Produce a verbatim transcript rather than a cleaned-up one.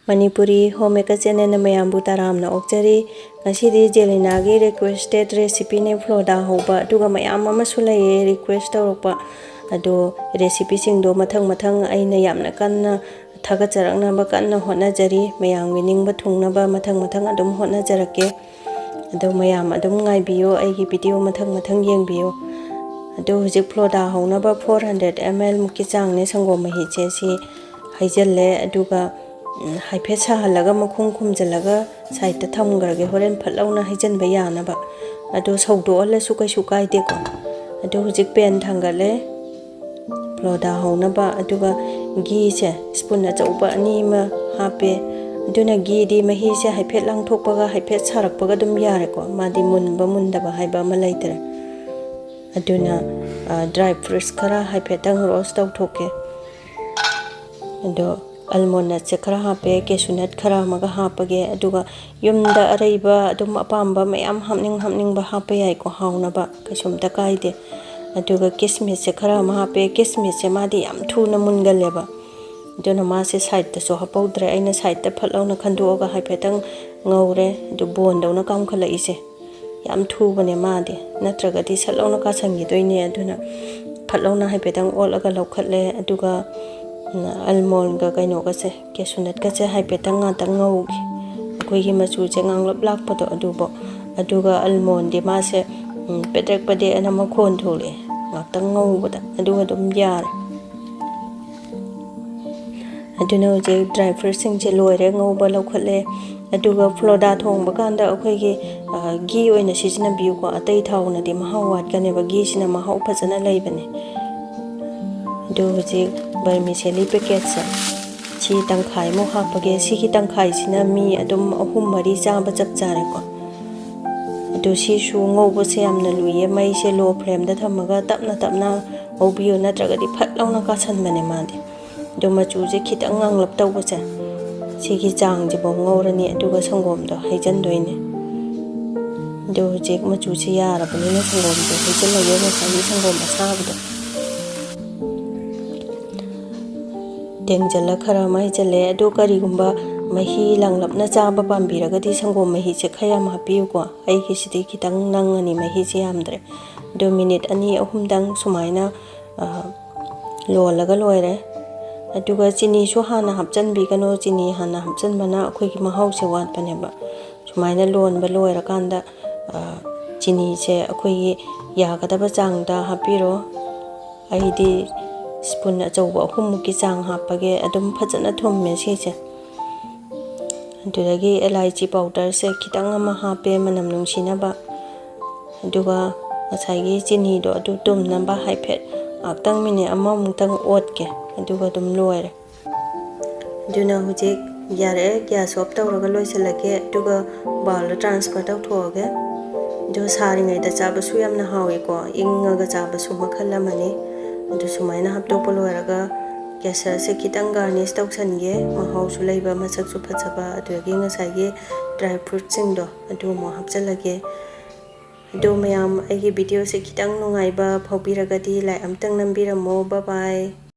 Manipuri home maker ꯆꯦꯅꯦꯜꯅ ꯃꯌꯥꯝꯕꯨ ꯇꯔꯥꯝꯅ ꯑꯣꯛꯆꯔꯤ꯫ ꯉꯁꯤꯗꯤ ꯖꯦꯂꯤꯅꯥꯒꯤ ꯔꯤꯀ꯭ꯋꯦꯁꯇꯦꯠ ꯔꯦꯁꯤꯄꯤꯅꯦ, ꯐ꯭ꯂꯣꯗꯥ ꯍꯧꯕ, ꯑꯗꯨꯒ ꯃꯌꯥꯝ ꯑꯃꯁꯨ ꯂꯩꯌꯦ ꯔꯤꯀ꯭ꯋꯦꯁ ꯇꯧꯔꯛꯄ꯫ ꯑꯗꯣ ꯔꯦꯁꯤꯄꯤꯁꯤꯡꯗꯣ ꯃꯊꯪ ꯃꯊꯪ ꯑꯩꯅ ꯌꯥꯝꯅ ꯀꯟꯅ ꯊꯥꯒꯠꯆꯔꯛꯅꯕ ꯀꯟꯅ ꯍꯣꯠꯅꯖꯔꯤ꯫ ꯃꯌꯥꯝꯒꯤ ꯅꯤꯡꯕ ꯊꯨꯡꯅꯕ ꯃꯊꯪ ꯃꯊꯪ ꯑꯗꯨꯝ ꯍꯣꯠꯅꯖꯔꯛꯀꯦ꯫ ꯑꯗꯣ ꯃꯌꯥꯝ ꯑꯗꯨꯝ ꯉꯥꯏꯕꯤꯌꯨ, ꯑꯩꯒꯤ ꯚꯤꯗꯤꯑꯣ ꯃꯊꯪ ꯃꯊꯪ ꯌꯦꯡꯕꯤꯌꯨ꯫ ꯑꯗꯣ ꯍꯧꯖꯤꯛ ꯐ꯭ꯂꯣꯗꯥ ꯍꯧꯅꯕ four hundred ml ꯃꯨꯛꯀꯤ ꯆꯥꯡꯅꯦ ꯁꯪꯒꯣꯝ ꯃꯍꯤꯁꯦ ꯁꯤ ꯍꯩꯖꯤꯜꯂꯦ꯫ ꯑꯗꯨꯒ ꯎꯝ, ꯍꯥꯏꯐꯦꯠ ꯁꯥꯍꯜꯂꯒ ꯃꯈꯨꯝ ꯈꯨꯝꯖꯤꯜꯂꯒ ꯁꯥꯏꯠꯇ ꯊꯝꯈ꯭ꯔꯒꯦ, ꯍꯣꯔꯦꯟ ꯐꯠ ꯂꯥꯎꯅ ꯍꯩꯖꯤꯟꯕ ꯌꯥꯅꯕ꯫ ꯑꯗꯣ ꯁꯧꯗꯣꯛꯍꯜꯂꯁꯨ ꯀꯩꯁꯨ ꯀꯥꯏꯗꯦꯀꯣ꯫ ꯑꯗꯣ ꯍꯧꯖꯤꯛ ꯄꯦꯟ ꯊꯥꯡꯒꯠꯂꯦ꯫ ꯐ꯭ꯂꯣꯗꯥ ꯍꯧꯅꯕ꯫ ꯑꯗꯨꯒ ꯘꯤꯁꯦ ꯁ꯭ꯄꯨꯟ ꯑꯆꯧꯕ ꯑꯅꯤ ꯑꯃ ꯍꯥꯞꯄꯦ꯫ ꯑꯗꯨꯅ ꯘꯤꯗꯤ ꯃꯍꯤꯁꯦ ꯍꯥꯏꯐꯦꯠ ꯂꯥꯡꯊꯣꯛꯄꯒ ꯍꯥꯏꯐꯦꯠ ꯁꯥꯔꯛꯄꯒ ꯑꯗꯨꯝ ꯌꯥꯔꯦꯀꯣ, ꯃꯥꯗꯤ ꯃꯨꯟꯕ ꯃꯨꯟꯗꯕ ꯍꯥꯏꯕ ꯑꯃ ꯂꯩꯇ꯭ꯔꯦ꯫ ꯑꯗꯨꯅ ꯗ꯭ꯔꯥꯏ ꯐ꯭ꯔꯨꯠꯁ ꯈꯔ ꯍꯥꯏꯐꯦꯠꯇꯪ ꯔꯣꯁ ꯇꯧꯊꯣꯛꯀꯦ꯫ ꯑꯗꯣ ꯑꯜꯃꯣꯟ ꯅꯠꯁꯦ ꯈꯔ ꯍꯥꯞꯄꯦ, ꯀꯦꯁꯨ ꯅꯠ ꯈꯔ ꯑꯃꯒ ꯍꯥꯞꯄꯒꯦ꯫ ꯑꯗꯨꯒ ꯌꯨꯝꯗ ꯑꯔꯩꯕ ꯑꯗꯨꯝ ꯑꯄꯥꯝꯕ ꯃꯌꯥꯝ ꯍꯥꯞꯅꯤꯡ ꯍꯥꯞꯅꯤꯡꯕ ꯍꯥꯞꯄ ꯌꯥꯏꯀꯣ, ꯍꯥꯎꯅꯕ ꯀꯩꯁꯨꯝꯇ ꯀꯥꯏꯗꯦ꯫ ꯑꯗꯨꯒ ꯀꯤꯁꯃꯤꯁꯁꯦ ꯈꯔ ꯑꯃ ꯍꯥꯞꯄꯦ꯫ ꯀꯤꯁꯃꯤꯁꯁꯦ ꯃꯥꯗꯤ ꯌꯥꯝ ꯊꯨꯅ ꯃꯨꯟꯒꯜꯂꯦꯕ, ꯑꯗꯨꯅ ꯃꯥꯁꯦ ꯁꯥꯏꯠꯇꯁꯨ ꯍꯥꯞꯍꯧꯗ꯭ꯔꯦ꯫ ꯑꯩꯅ ꯁꯥꯏꯠꯇ ꯐꯠ ꯂꯥꯎꯅ ꯈꯟꯗꯣꯛꯑꯒ ꯍꯥꯏꯐꯦꯠꯇꯪ ꯉꯧꯔꯦ꯫ ꯑꯗꯨ ꯕꯣꯟꯗꯧꯅ ꯀꯥꯝꯈꯠꯂꯛꯏꯁꯦ ꯌꯥꯝ ꯊꯨꯕꯅꯦ ꯃꯥꯗꯤ, ꯅꯠꯇ꯭ꯔꯒꯗꯤ ꯁꯠ ꯂꯥꯎꯅ ꯀꯥꯁꯟꯈꯤꯗꯣꯏꯅꯦ꯫ ꯑꯗꯨꯅ ꯐꯠ ꯂꯥꯎꯅ ꯍꯥꯏꯐꯦꯠꯇꯪ ꯑꯣꯠꯂꯒ ꯂꯧꯈꯠꯂꯦ꯫ ꯑꯗꯨꯒ ꯎꯝ, ꯑꯜꯃꯣꯟꯒ ꯀꯩꯅꯣꯒꯁꯦ, ꯀꯦꯁꯨꯅꯠꯀꯁꯦ ꯍꯥꯏꯐꯦꯠꯇꯪ ꯉꯥꯛꯇꯪ ꯉꯧꯒꯦ, ꯑꯩꯈꯣꯏꯒꯤ ꯃꯆꯨꯁꯦ ꯉꯥꯡꯂꯞ ꯂꯥꯛꯄꯗꯣ ꯑꯗꯨꯕꯨ꯫ ꯑꯗꯨꯒ ꯑꯜꯃꯣꯟꯗꯤ ꯃꯥꯁꯦ ꯎꯝ, ꯄꯦꯗ꯭ꯔꯦꯛ ꯄꯦꯗ꯭ꯔꯦꯛ ꯑꯅ ꯃꯈꯣꯟ ꯊꯣꯛꯂꯛꯑꯦ ꯉꯥꯛꯇꯪ ꯉꯧꯕꯗ, ꯑꯗꯨꯒ ꯑꯗꯨꯝ ꯌꯥꯔꯦ꯫ ꯑꯗꯨꯅ ꯍꯧꯖꯤꯛ ꯗ꯭ꯔꯥꯏ ꯐ꯭ꯔꯨꯠꯁꯤꯡꯁꯦ ꯂꯣꯏꯔꯦ ꯉꯧꯕ ꯂꯧꯈꯠꯂꯦ꯫ ꯑꯗꯨꯒ ꯐ꯭ꯂꯣꯗꯥ ꯊꯣꯡꯕ ꯀꯥꯟꯗ ꯑꯩꯈꯣꯏꯒꯤ ꯘꯤ ꯑꯣꯏꯅ ꯁꯤꯖꯤꯟꯅꯕꯤꯌꯨꯀꯣ, ꯑꯇꯩ ꯊꯥꯎꯅꯗꯤ ꯃꯍꯥꯎ ꯋꯥꯠꯀꯅꯦꯕ, ꯘꯤꯁꯤꯅ ꯃꯍꯥꯎ ꯐꯖꯅ ꯂꯩꯕꯅꯦ꯫ ꯑꯗꯨ ꯍꯧꯖꯤꯛ ꯕꯔꯃꯤꯁꯦꯂꯤ ꯄꯦꯀꯦꯠꯁꯦ ꯁꯤ ꯇꯪꯈꯥꯏꯃꯨꯛ ꯍꯥꯞꯄꯒꯦ꯫ ꯁꯤꯒꯤ ꯇꯪꯈꯥꯏꯁꯤꯅ ꯃꯤ ꯑꯗꯨꯝ ꯑꯍꯨꯝ ꯃꯔꯤ ꯆꯥꯕ ꯆꯞ ꯆꯥꯔꯦꯀꯣ꯫ ꯑꯗꯨ ꯁꯤꯁꯨ ꯉꯧꯕꯁꯦ ꯌꯥꯝꯅ ꯂꯨꯏꯌꯦ꯫ ꯃꯩꯁꯦ ꯂꯣ ꯐ꯭ꯂꯦꯝꯗ ꯊꯝꯃꯒ ꯇꯞꯅ ꯇꯞꯅ ꯉꯧꯕꯤꯌꯨ, ꯅꯠꯇ꯭ꯔꯒꯗꯤ ꯐꯠ ꯂꯥꯎꯅ ꯀꯥꯁꯟꯕꯅꯦ ꯃꯥꯗꯤ꯫ ꯑꯗꯣ ꯃꯆꯨꯁꯦ ꯈꯤꯇꯪ ꯉꯥꯡꯂꯞ ꯇꯧꯕꯁꯦ, ꯁꯤꯒꯤ ꯆꯥꯡꯁꯤꯐꯥꯎ ꯉꯧꯔꯅꯤ, ꯑꯗꯨꯒ ꯁꯪꯒꯣꯝꯗꯣ ꯍꯩꯖꯤꯟꯗꯣꯏꯅꯦ꯫ ꯑꯗꯣ ꯍꯧꯖꯤꯛ ꯃꯆꯨꯁꯦ ꯌꯥꯔꯕꯅꯤꯅ ꯁꯪꯒꯣꯝꯁꯦ ꯍꯩꯖꯤꯜꯂꯒꯦ, ꯉꯁꯥꯏꯒꯤ ꯁꯪꯒꯣꯝ ꯑꯁꯥꯕꯗꯣ꯫ ꯇꯦꯡꯁꯤꯜꯂ ꯈꯔ ꯑꯃ ꯍꯩꯖꯤꯜꯂꯦ꯫ ꯑꯗꯣ ꯀꯔꯤꯒꯨꯝꯕ ꯃꯍꯤ ꯂꯥꯡꯂꯞꯅ ꯆꯥꯕ ꯄꯥꯝꯕꯤꯔꯒꯗꯤ ꯁꯪꯒꯣꯝ ꯃꯍꯤꯁꯦ ꯈꯔ ꯌꯥꯝ ꯍꯥꯞꯄꯤꯌꯨꯀꯣ꯫ ꯑꯩꯒꯤꯁꯤꯗꯤ ꯈꯤꯇꯪ ꯅꯪꯉꯅꯤ, ꯃꯍꯤꯁꯦ ꯌꯥꯝꯗ꯭ꯔꯦ꯫ ꯑꯗꯣ ꯃꯤꯅꯤꯠ ꯑꯅꯤ ꯑꯍꯨꯝꯗꯪ ꯁꯨꯃꯥꯏꯅ, ꯑ, ꯂꯣꯜꯂꯒ ꯂꯣꯏꯔꯦ꯫ ꯑꯗꯨꯒ ꯆꯤꯅꯤꯁꯨ ꯍꯥꯟꯅ ꯍꯥꯞꯆꯤꯟꯕꯤꯒꯅꯨ꯫ ꯆꯤꯅꯤ ꯍꯥꯟꯅ ꯍꯥꯞꯆꯤꯟꯕꯅ ꯑꯩꯈꯣꯏꯒꯤ ꯃꯍꯥꯎꯁꯦ ꯋꯥꯠꯄꯅꯦꯕ꯫ ꯁꯨꯃꯥꯏꯅ ꯂꯣꯟꯕ ꯂꯣꯏꯔꯀꯥꯟꯗ, ꯑ, ꯆꯤꯅꯤꯁꯦ ꯑꯩꯈꯣꯏꯒꯤ ꯌꯥꯒꯗꯕ ꯆꯥꯡꯗ ꯍꯥꯞꯄꯤꯔꯣ꯫ ꯑꯩꯗꯤ ꯁ꯭ꯄꯨꯟ ꯑꯆꯧꯕ ꯑꯍꯨꯝꯃꯨꯛꯀꯤ ꯆꯥꯡ ꯍꯥꯞꯄꯒꯦ꯫ ꯑꯗꯨꯝ ꯐꯖꯅ ꯊꯨꯝꯃꯦ ꯁꯤꯁꯦ꯫ ꯑꯗꯨꯗꯒꯤ ꯑꯦꯂꯥꯏꯆꯤ ꯄꯥꯎꯗꯔꯁꯦ ꯈꯤꯇꯪ ꯑꯃ ꯍꯥꯞꯄꯦ, ꯃꯅꯝ ꯅꯨꯡꯁꯤꯅꯕ꯫ ꯑꯗꯨꯒ ꯉꯁꯥꯏꯒꯤ ꯆꯤꯅꯤꯗꯣ ꯑꯗꯨ ꯇꯨꯝꯅꯕ ꯍꯥꯏꯐꯦꯠ ꯉꯥꯛꯇꯪ ꯃꯤꯅꯤꯠ ꯑꯃꯃꯨꯛꯇꯪ ꯑꯣꯠꯀꯦ, ꯑꯗꯨꯒ ꯑꯗꯨꯝ ꯂꯣꯏꯔꯦ꯫ ꯑꯗꯨꯅ ꯍꯧꯖꯤꯛ ꯌꯥꯔꯦ, gas off ꯇꯧꯔꯒ ꯂꯣꯏꯁꯤꯜꯂꯒꯦ꯫ ꯑꯗꯨꯒ bowlꯗ transfer ꯇꯧꯊꯣꯛꯑꯒꯦ꯫ ꯑꯗꯨ ꯁꯥꯔꯤꯉꯩꯗ ꯆꯥꯕꯁꯨ ꯌꯥꯝꯅ ꯍꯥꯎꯏꯀꯣ, ꯏꯪꯉꯒ ꯆꯥꯕꯁꯨ ꯃꯈꯜ ꯑꯃꯅꯤ꯫ ꯑꯗꯨ ꯁꯨꯃꯥꯏꯅ ꯍꯥꯞꯇꯣꯛꯄ ꯂꯣꯏꯔꯒ ꯀꯦꯁꯔꯁꯦ ꯈꯤꯇꯪ garnish ꯇꯧꯁꯟꯒꯦ, ꯃꯍꯥꯎꯁꯨ ꯂꯩꯕ, ꯃꯁꯛꯁꯨ ꯐꯖꯕ꯫ ꯑꯗꯨꯗꯒꯤ ꯉꯁꯥꯏꯒꯤ dry fruitꯁꯤꯡꯗꯣ ꯑꯗꯨ ꯑꯃꯨꯛ ꯍꯥꯞꯆꯤꯜꯂꯒꯦ꯫ ꯑꯗꯨ ꯃꯌꯥꯝ, ꯑꯩꯒꯤ videoꯁꯦ ꯈꯤꯇꯪ ꯅꯨꯡꯉꯥꯏꯕ ꯐꯥꯎꯕꯤꯔꯒꯗꯤ like ꯑꯝꯇꯪ ꯅꯝꯕꯤꯔꯝꯃꯣ꯫ Bye bye꯫